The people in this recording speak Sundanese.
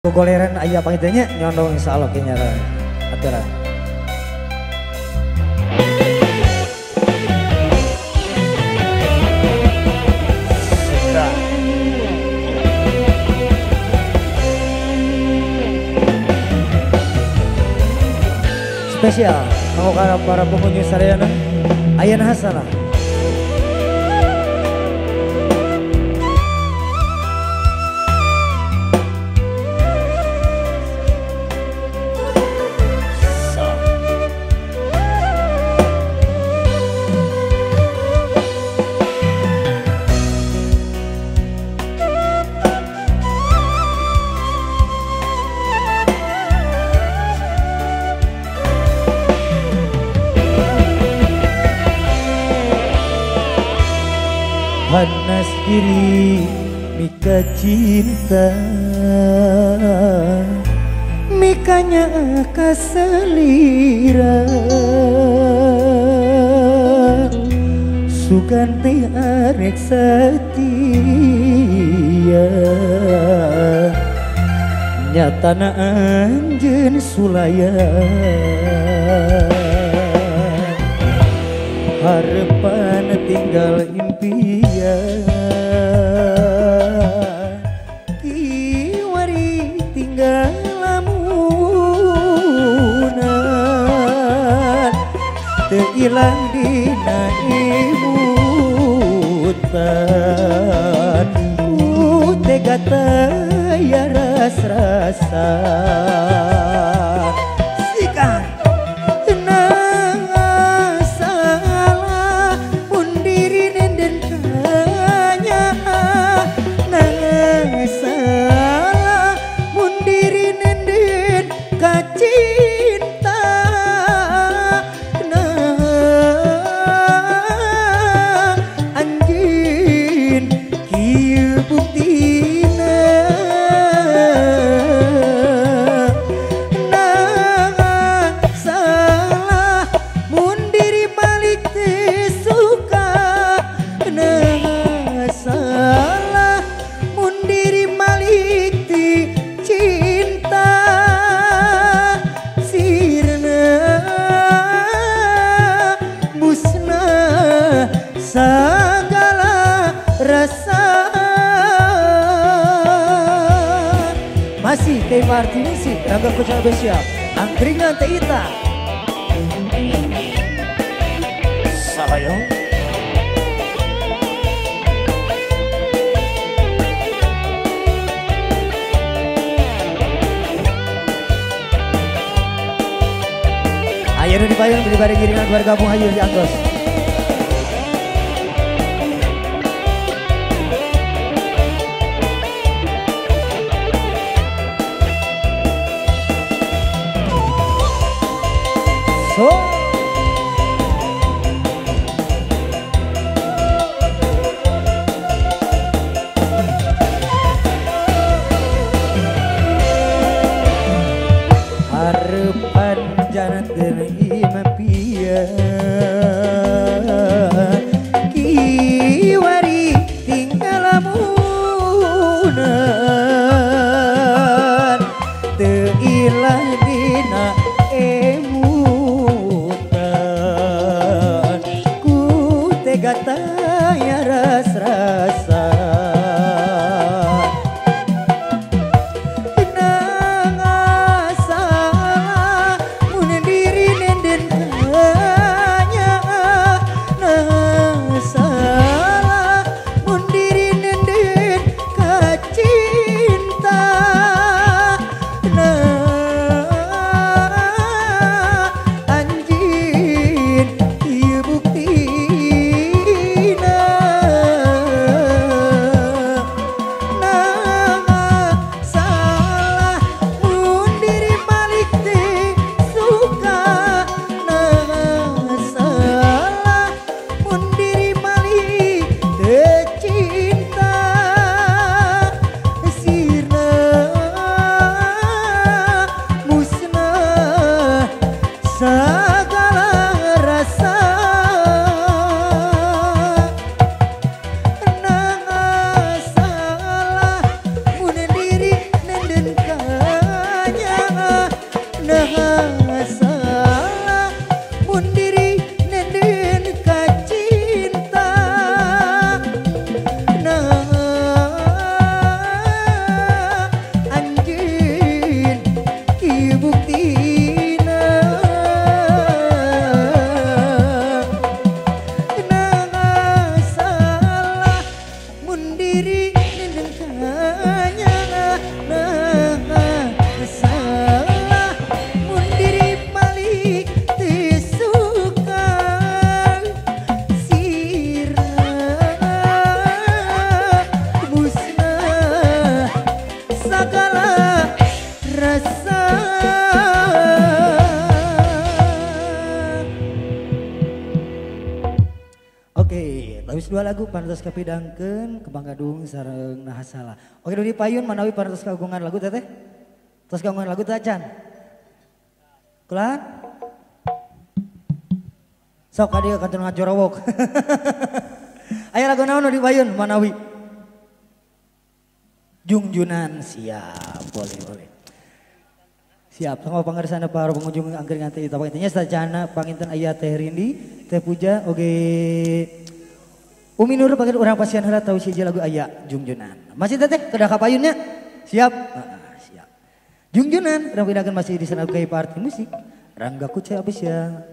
Gogoleran aya pangitanya nyondong insyaallah kenyaran aturan. Spesial mau para pengunjung sadayana Ayana Hasanah. Panas diri mika cinta mikanya kaselira suganti arek setia nyatana anjeun sulaya harapan tinggal impian kiwari tinggal lamunan teu ilang dina imutan ku tega taya ras-rasa sikan. Segala rasa masih Teh Martinisi Rangga Kucang Spesial Angkringan Teh Ita Salayo. Ayo dibayang daripada giringan keluarga Bung Hayu di Anggos. Harapan jantan impian Geus dua lagu parantos kapidangkeun Kembang Gadung sareng Naha Salah. Oke di payun manawi parantos kagungan lagu teteh. Tos kagungan lagu teh acan. Kulahan? Sok ka dieu kantun ngajorowok. Aya lagu naon di payun manawi? Jungjunan siap, boleh boleh. Siap, sama pangersana para pengunjung angkringan teh pangintennya sajana panginten aya Teh Rindi, Teh Puja, oge Umi Nur panggil urang pasian heula tahu siji lagu aya Jungjunan. Masih teteh kedah ka payunnya? Siap. Siap. Jungjunan urang pindahkeun masih di sana Party Musik. Rangga Kucai Official.